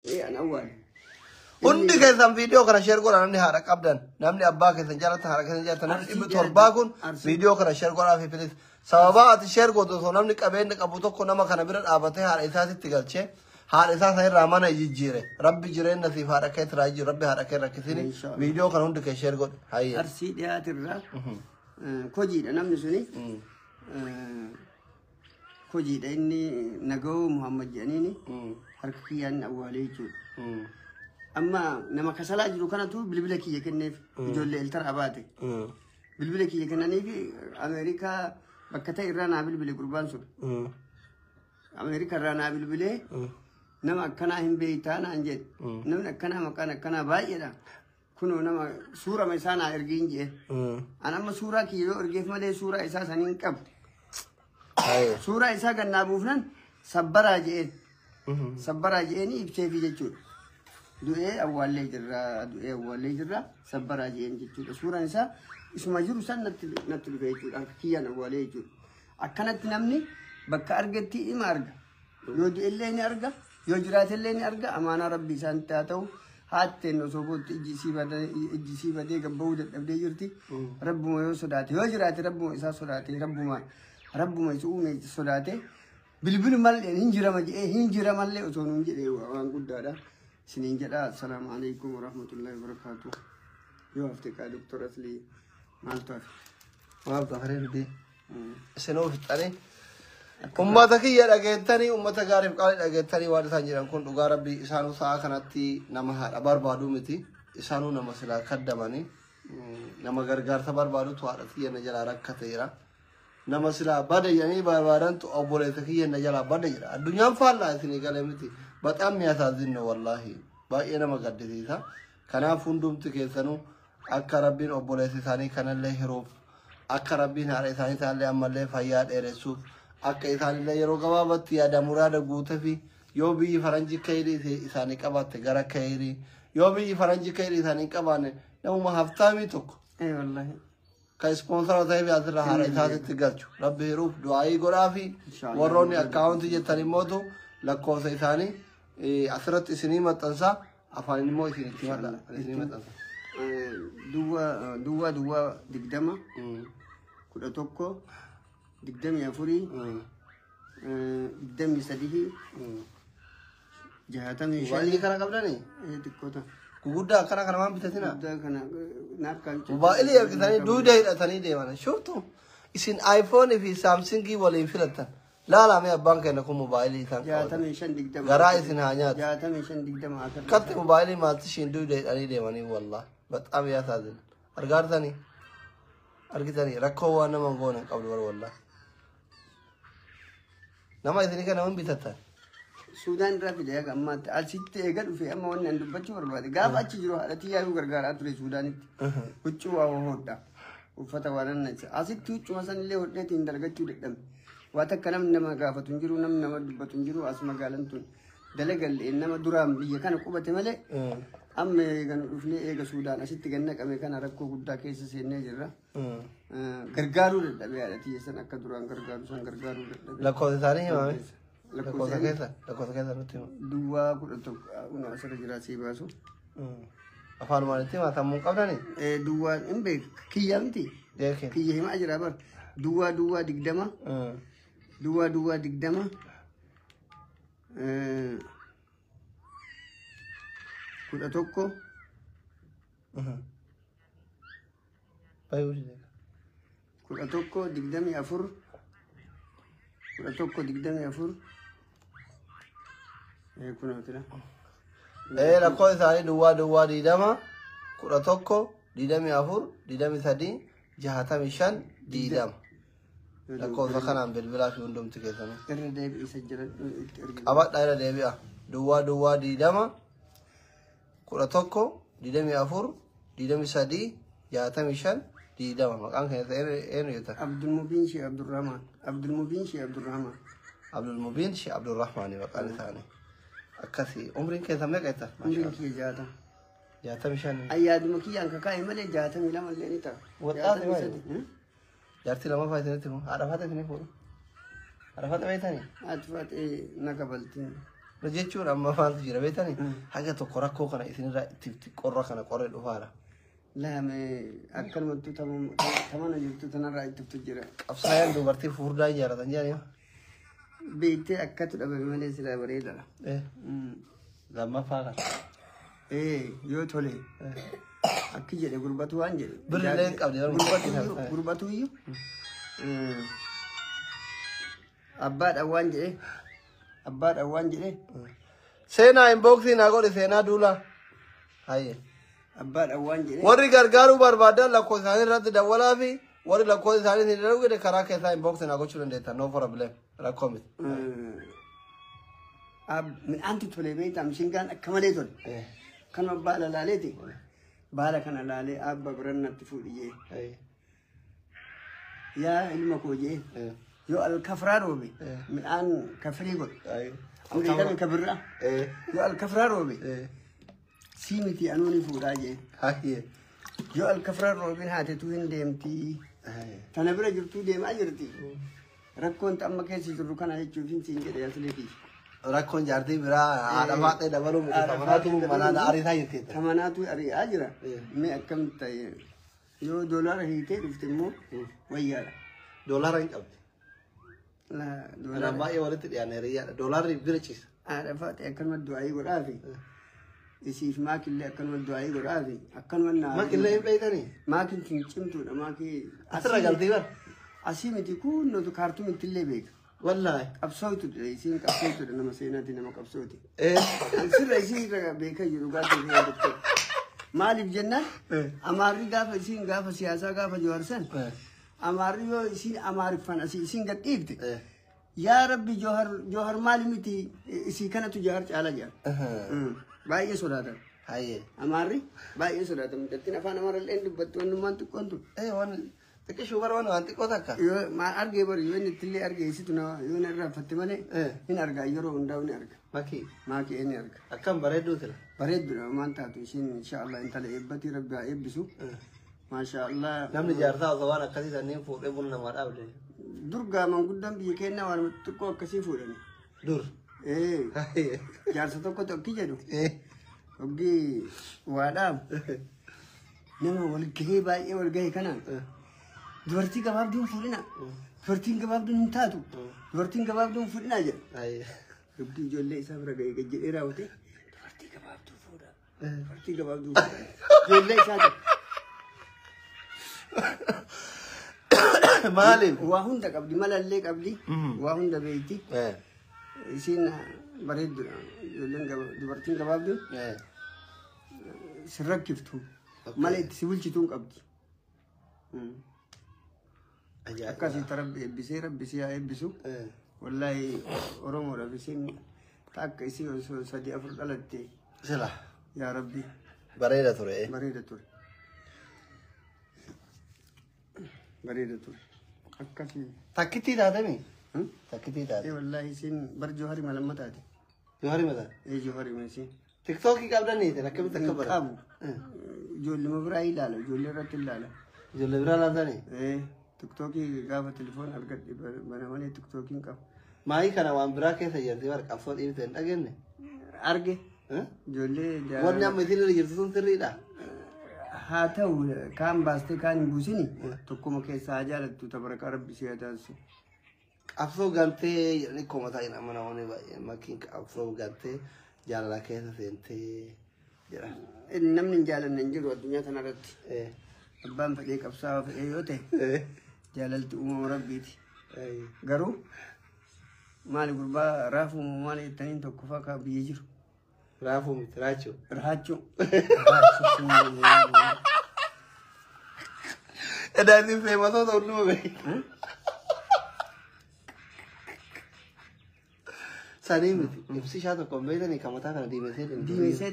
An awwaale. Hundi keessan viidiyoo kana share godhaa. Namni haadha qabdan, namni abbaa keessan jaalatan, haadha keessan jaalatan, namni 700 kun viidiyoo kana share godhaa fi please. Sababa ati share gootu osoo namni qabeenya qabu tokko nama kana bira dhaabatee haadha isaatitti galchee haadha isaa sanirraa mana jijjiire, Rabbi jireenya siif haadha kee tiraa jiru, Rabbi haadha kee rakkisini. Inshallah. Viidiyoo kana hundi kee share godhe hayyee. Arsii dhiyaatirraa kojiidha namni suni. Kojiidha inni, Nagawoo Muhammad jedhaniini, harka kiyyaan awwaalee jechuudha. Amma nama kasalaa jiru kanatu bilbila kiyya kenneef, ijoollee Eltaraa baate. Bilbila kiyya kennaniif, Ameerikaa bakka ta'e irraa naa bilbile gurbaan sun. Ameerikaa irraa naa bilbilee, nama akkanaa hin beektaa naan jedhe. Namni akkanaa maqaan akkanaa baay'eedha. Kunoo nama suurama isaa naa ergiin jedhe. An amma suuraa kiyya yoo ergeef malee suuraa isaa sanii hin qabu. Suuraa isaa gannaa buufnan sabbaraa je'een. Sabbaraa je'een ibseefi jechuudha. Du'ee awwaallee jirra, du'ee awwaallee jirra, sabbaraa je'een jechuudha. Suuraan isaa isuma jiru san natti dhufe jechuudha. Harka kiyyaan awwaalee jechuudha. Akkanatti namni bakka argetti ima arga. Yoo du'ellee ni arga, yoo jiraatellee ni arga. Amaanaa Rabbi isaanitti haa ta'u. Haatteen osoo bootti ijji isii badee gabbahuu dadhabdee jirti. Rabbuma yoo sodaate, yoo jiraate Rabbuma isaa sodaate, Rabbuma isa uume sodaate, bilbilu mallee hin jirama jedhee, hin jira mallee osoo nuun jedhee waan guddaadha. Isiniin jedha, assalaamu alaikum warahmatullahi wabarakaatuh. Yoo hafte kaa Doktor Aslii, maaltu hafe? Maal tafaree fidee? Isinuu fixxanii. Ummata kiyya dhageettanii, ummata gaariif qaalii dhageettanii, waan isaan jedhan kun dhugaa Rabbii. Isaanuu sa'a kanatti nama haadha barbaadu miti. Isaanuu nama silaa kaddamanii nama gargaarsa barbaadutu haadha kiyya na jalaa rakkateera. Nama silaa bade jedhanii barbaadantu obboleessa kiyya na jalaa bade jedha. Addunyaan faallaa isinii galee miti. በጣም የሚያሳዝን ነው wallaahi. Baay'ee nama gaddisiisa. Kanaaf hundumti keessanuu akka Rabbiin obboleessa isaanii kanallee hiruuf, akka Rabbiin haadha isaanii isaallee ammallee fayyaa dheeressuuf, akka isaanillee yeroo gabaabatti yaada muraada guutee fi yoo biyyi faranjii kayrii isaanii qabaatte gara kayrii, yoo biyyi faranjii kayrii isaanii hin qabaanne namuma haftaamii tokko Ee wallaahi. ka sponsor ta'ee fi asirra haadha isaatitti galchu Rabbi hiruuf du'aayii godhaa fi Inshallah. Warroonni akkaawuntii jettan immootu lakkoofsa isaanii asirratti isinii maxxansa, afaan immoo isin itti isinii maxxansa. Duwwaa duwwaa duwwaa 20 11 24 23 65. Mobaayilii kana qabdanii? Xiqqoota. Guguddaa akkana kana waan bitatina? Guddaa kana naaf kan. Mobaayilii ergisanii duuda hidhatanii deeman. Shuftu isin iPhone fi Samsungii waliin filattan. Laalame abbaan keenya kun mobaayilii isaan qabatan. 65 20. Garaa isin haa nyaatu. 65 20 akka. Akkatti mobaayilii maatishiin duuda hidhanii deemanii wallah. በጣም ያሳዝን. Argaartanii? Argitanii, rakkoo waan nama goone hin qabdu bara wallah. Nama isinii kana hin bitattan. Suudaan irraa fide haga ammaatti. Asitti eega dhufe, amma wanni an dubbachuu barbaade, gaafa achi jiru haadha yaayuu gargaaraa ture Suudaanitti. Huccuu waa hodha. Uffata waa nannacha. Asitti huccuma sanillee hodheetiin dalagachuu dadhabne. Waa takka namni nama gaafatu hin jiru, namni nama dubbatu hin jiru. As magaalaan tun dalagallee nama duraan biyya kana qubate malee, amma eega nu dhufnee, eega Suudaan asitti gannaqame kana rakkoo guddaa keessa seennee jirra. Gargaaruu dadhabee, haadha tiyya san akka duraan gargaaru san gargaaruu dadhabee. Lakkoofsa isaanii himame. Lakkoofsa Lakkoofsa keessa, lakkoofsa keessa nutti hima. Duwwaa 11 kun asirra jira, sii baasu. Afaan maalitti himaa, sammuu hin qabdanii? Duwwaa hin beek, kiyya miti. Beekee. Kiyya himaa jira bar. Duwwaa duwwaa 20 duwwaa duwwaa 20 11 Baay'ee 11 24 11 24 kunootira. Lakkoofsa isaanii duwwaa duwwaa 20 11 24 23 65 20. Lakkoofsa kanaan bilbilaa fi hundumti keessanuu. Irra deebi'isa jira itti ergi. Qabadhaa, irra deebi'a. Duwwaa duwwaa 20 11 24 23 65 20. Maqaan keessa eenyu jettan? Abdulmubiin Shee Abdurrahman. Abdulmubiin Shee Abdurrahman. Abdulmubiin Shee Abdurrahmaani maqaan isaanii. Akkasii, umriin keessan meeqa jettan? Umriin kiyya 60. 65. Ayyaaduma kiyyaan kakaa'e malee 62 illee ni ta'a. Waxaati Jaatamii maali? sadi. Jaartii lamaffaa isinitti himu. Haadha faata isinii fuudhu. Haadha faata beektanii? Haati faatee na kabaltiin. Jechuun amma maaltu jira beektani? Haga tokko rakkoo kana isinirraa itti qorra kana qorree dhufaara. Laame akkanumattuu tamana jirtu tanarraa itti jira. Qabsaayaan dubartii furdaa jaalatan jedhanii. Beektee akkatu dhabame malee silaa bareedaadha. Lammaffaa kana. Yoo tole akki jedhe gurbatu waan jedhe. Birrillee hin qabne yeroo Gurbatu iyyuu abbaadhaan waan jedhe abbaadhaan waan jedhe. Seenaa inboksii naa godhi seenaa duula. Hayyee. Abbaadhaan waan jedhe. Warri gargaaruu barbaadan lakkoofsa isaanii irratti dawwalaa fi warri lakkoofsa isaanii hin darbu karaa keessaa inboksii naa gochuu dandeettan no problem rakkoo miti. Midhaantu tole beektaa mishingaan akka malee tole. Kanuma baala laaleeti. Baala kana laalee abba birannatti fuudhi jee. Yaa ilma koo jee. Yoo alkafraa roobe midhaan kafirii godhe. Amma kabirraa. Yoo alkafraa roobe sii miti anuu ni fuudhaa jee. Yoo alkafraa roobin haatetu hin deemti. Tana bira jirtuu deemaa jirti. Rakkoon amma keessa jirru kana jechuuf hin siin jedhe asliifi. Rakkoon jaartii biraa haadha faaxee dabaluu miti tamanaatu manaa ariisaa jirti. Tamanaatu ari'aa jira. Mee akkam ta'e yoo doolaara hiitee dhufte immoo wayyaadha. Doolaara hin qabdi. Kanaan baay'ee walitti dhiyaanne hiriyyaadha. Doolaarri bira ciisa. Haadha faaxee akkanuma du'aayii godhaafi. Isiif maakillee akkanuma du'aayii godhaafi. Akkanuma naa. Maakillee hin beektanii? Maakiin tun cimtuudha maakii. Asirra galtii bara. Asii miti kun nuti kaartumitti illee beeka. Wallaahi. Qabsootu isiin qabsootu nama seenaati nama qabsooti. Sirra isiin irra beekaa jiru gaafa ishee doktor. Maaliif jennaan amaarri gaafa isiin gaafa siyaasaa gaafa jawarsan amaarri yoo isiin amaariffan asii isiin gadhiifte yaa rabbi joohar maali miti isii kanatu joohar caala jedha. Baay'ee sodaatan. Amaarri baay'ee sodaatan. Mucattiin afaan amaarallee dubbattu wannummaan xiqqoon tun. Xiqqishuu bara waan xiqqoo takka. Yoo maal argee bari yoo inni ittillee argee isitu na yoo inni irraanfatte malee hin argaa yeroo hundaa'u ni arga. Makii. Maakii ni arga. Akkam bareedduu tira. Bareedduudha waan taatu ishiin inshaallah intala eebbatii rabbi haa eebbisu. Maashaallah. Namni jaarsaa osoo waan akkasii sanniin fuudhee buna namaa dhaabde. Dur gaaman guddaan biyya keenyaa waan xiqqoo akkasii fuudhani. Dur. Jaarsa tokkotu akki jedhu. Hoggii waa dhaabu. Nama walgahee baay'ee walgahee kanaan. Dubartii gabaabduun fuudhina. Dubartiin gabaabduun hin taatu. Dubartiin gabaabduun fuudhina jedha. Dubbii ijoollee isaa bira ga'ee gad jedhee raawwate dubartii gabaabduu fuudha. Dubartii gabaabduu fuudha. Ijoollee isaati. Maaliif? Waa hunda qabdi malallee qabdi. Waa hunda beekti. Isiin bareedduudha. Ijoolleen dubartiin gabaabduun si rakkiftu. Mala itti si bulchituun qabdi. Akkasitti rabbi eebbisee rabbi si haa eebbisu. Wallaahi Oromoodhaaf isiin takka isii osoo 3 4 dhalatte. Sila. Yaa rabbi. Bareeda ture. Bareeda ture. Bareeda ture. Akkasii. Takkittii taatemi? Takkittii taate. Wallaahi isiin bar Joohari malamma taate. Joohari mataa? Joohari ma isiin. Tiktookii qabdanii akkamitti akka bara? Qabu. Ijoolluma biraa ilaala ijoollee irratti ilaala. Ijoollee biraa ilaaltanii? Tiktookii gaafa telefoon argadhe bana malee tiktookiin qabu. Maayii kana waan biraa keessa jirti bara qabsoo dhiibte hin dhageenye? Arge. Ijoollee Wanni amma isin irra jirtu sun sirriidha. Haa ta'u kaan baastee kaan hin buusini tokkuma keessaa haa jaalattu tabarakaa rabbi si haa taasisu. Qabsoo gantee jedhanii komataa hin amma namoonni baay'een makiin qabsoo gantee jaalala keessa seentee jedha. Namni hin jaalanne hin jiru addunyaa kanarratti. Abbaan fedhee qabsaa'aa fedhee yoo ta'e jaalalti uumama rabbiiti. Garuu maali gurbaa raafuu maali jettaniin tokko fa'aa biyya jiru. Raafuu miti raachuu. Raachuu. Edaa isin feematoota hunduma beeku. Sanii miti ibsi isaa tokko hin beektanii kan mataa kana diimesee. Diimesee.